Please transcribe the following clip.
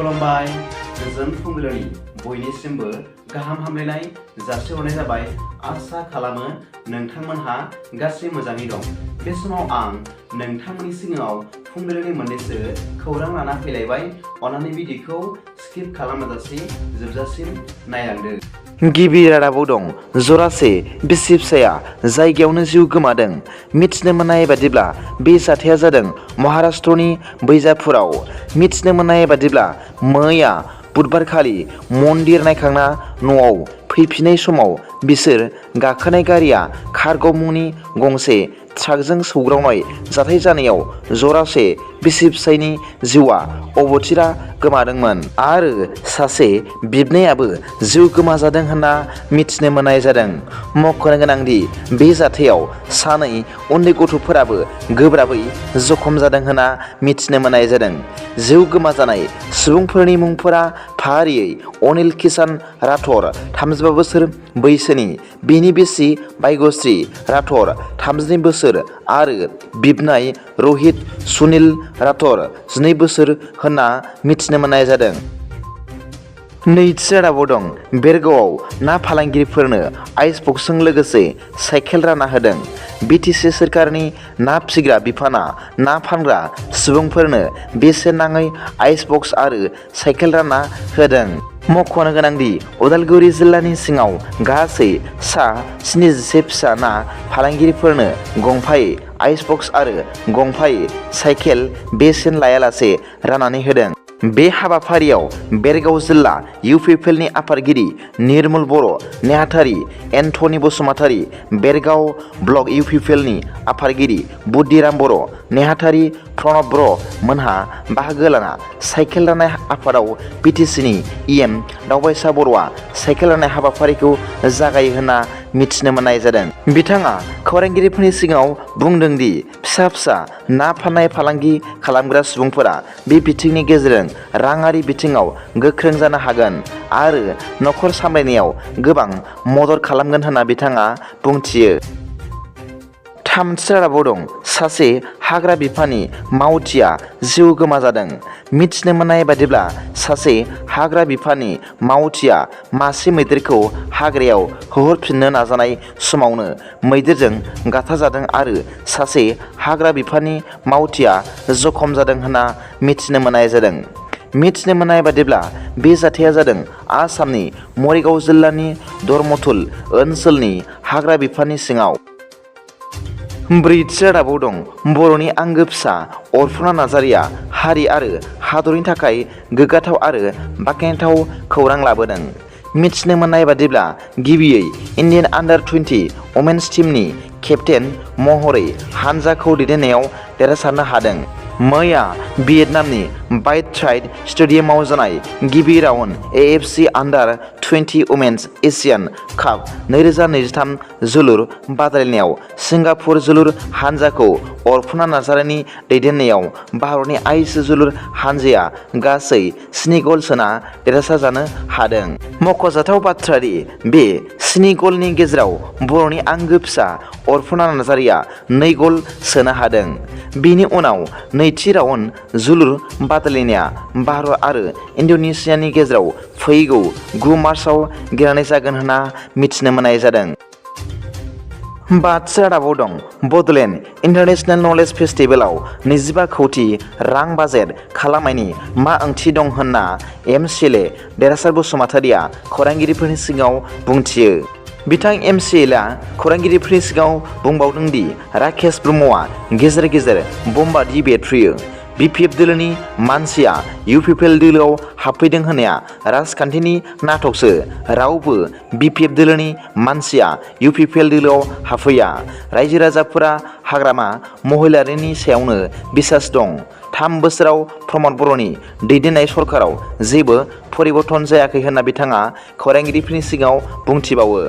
खुलुमबाय गोजोन फुंबिलिनि बयनिसिमबो गाहाम हामलायनाय जासिहरनाय जाबाय। आसा खालामो नोंथांमोनहा गासै मोजाङै दं। बे समाव आं नोंथांमोननि सिगाङाव फुंबिलिनि मोननैसो खौरां लाना फैलायबाय। अन्नानै भिडिअखौ स्किप खालामाजासे जोबजासिम नायलांदो। गिबि रादाबाव दं जरासे बिसि फिसाया जायगायावनो जिउ गोमादों। मिथिनो मोननाय बादिब्ला बे जाथाया जादों महाराष्ट्रनि बैजापुराव। मिथिनो मोननाय बादिब्ला मैया बुधबारखालि मन्दिर नायखांना न'आव फैफिननाय समाव बिसोर गाखोनाय गारिया कार्ग' मुंनि गंसे ट्राकजों सौग्रावनाय जाथाय जानायाव जरासे बिसि फिसायनि जिउआ अबथिरा गोमादोंमोन आरो सासे बिबनायाबो जिउ गोमाजादों होनना मिथिनो मोननाय जादों। मख'नो गोनांदि बे जाथायाव सानै उन्दै गथ'फोराबो गोब्राबै जखम जादों होनना मिथिनो मोननाय जादों। जिउ गोमाजानाय सुबुंफोरनि मुंफोरा फारियै अनिल किसान राठर 35 बोसोर बैसोनि, बिनि बिसि भाग्यश्री राठर 32 बोसोर आरो बिबनाय रहित सुनील राठर 12 बोसोर होनना मिथिनो मोननाय जादों। नैथि रादाबाव दं बेरगावआव ना फालांगिरिफोरनो आइस बक्सजों लोगोसे साइकेल रानना होदों। बिटिसि सोरखारनि ना फिसिग्रा बिफाना ना फानग्रा सुबुंफोरनो बेसेन नाङै आइस बक्स आरो साइकेल रानना होदों। मख'नो गोनांदि उदालगुरि जिल्लानि सिङाव गासै सा 77 फिसा ना फालांगिरिफोरनो गंफायै आइस बक्स आरो गंफायै साइकेल बेसेन लायालासे राननानै होदों। बे हाबाफारियाव बेरगाव जिल्ला इउपिपिएलनि आफादगिरि निर्मल बर', नेहाथारि एन्थनी बसुमतारी, बेरगाव ब्लक इउपिपिएलनि आफादगिरि बुद्धिराम बर', नेहाथारि प्रणब बर' मोनहा बाहागो लाना साइकेल राननाय आफादाव बिटिसिनि इएम दावबायसा बर'आ साइकेल राननाय हाबाफारिखौ जागायो होनना मिथिनो मोननाय जादों। बिथाङा खौरांगिरिफोरनि सिगाङाव बुंदों दि फिसा फिसा ना फाननाय फालांगि खालामग्रा सुबुंफोरा बे बिथिंनि गेजेरजों राङारि बिथिङाव गोख्रों जानो हागोन आरो नखर सामलायनायाव गोबां मदद खालामगोन होनना बिथाङा बुंथियो। थामथि रादाबाव दं सासे हाग्रा बिफाननि मावथिया जिउ गोमाजादों। मिथिनो मोननाय बादिब्ला सासे हाग्रा बिफाननि मावथिया मासे मैदेरखौ हाग्रायाव होहरफिननो नाजानाय समावनो मैदेरजों गाथारजादों आरो सासे हाग्रा बिफाननि मावथिया जखम जादों होनना मिथिनो मोननाय जादों। मिथिनो मोननाय बादिब्ला बे जाथाया जादों आसामनि मरिगाव जिल्लानि दरमथुल ओनसोलनि हाग्रा बिफाननि सिङाव। ब्रैथि रादाबाव दं बर'नि आंगो फिसा अरफना नार्जारिया हारि आरो हादरनि थाखाय गोग्गाथाव आरो बाख्नायथाव खौरां लाबोदों। मिथिनो मोननाय बादिब्ला गिबियै इन्डियान आन्डार-20 वमेन्स टीमनि केप्टेन महरै हानजाखौ दैदेननायाव देरहासारनो हादों। मैया भियेटनामनि बाइट ट्राइड स्टेडियामाव जानाय गिबि राउन्ड एएफसी आन्डार-20 वमेन्स एशियान काप 2023 जोलुर बादायलायनायाव सिंगापुर जोलुर हानजाखौ अरफना नार्जारिनि दैदेननायाव भारतनि आइजो जोलुर हानजाया गासै 7 गल सोना देरहासार जानो हादों। मख'जाथाव बाथ्रा दि बे 7 गलनि गेजेराव बर'नि आंगो फिसा अरफना नार्जारिया 2 गल सोनो हादों। बेनि उनाव नैथि राउन्ड जोलुर बादायलायनाया भारत आरो इन्ड'नेसियानि गेजेराव फैगौ 9 मार्चआव गेलेनाय जागोन होनना मिथिनो मोननाय जादों। बाथि रादाबाव दं बड'लेण्ड इन्टारनेशनेल नलेज फेस्टिभेलाव 25 कौटि रां बाजेट खालामनायनि मा ओंथि दं होनना एमसिएलए देरहासार बसुमतारीया खौरांगिरिफोरनि सिगाङाव बुंथियो। बिथां एमसिएलआ खौरांगिरिफोरनि सिगाङाव बुंबावदों दि राकेश ब्रह्मआ गेजेर गेजेर बमबादि बेरफ्रुयो। बिपिएफ दोलोनि मानसिया इउपिपिएल दोलोआव हाबफैदों होननाया राजखान्थिनि नाटकसो। रावबो बिपिएफ दोलोनि मानसिया इउपिपिएल दोलोआव हाबफैया। रायजो राजाफोरा हाग्रामा महिलारिनि सायावनो बिसास दं। 3 बोसोराव प्रमद बर'नि दैदेननाय सरकाराव जेबो परिबर्तन जायाखै होनना बिथाङा खौरांगिरिफोरनि सिगाङाव बुंथिबावो।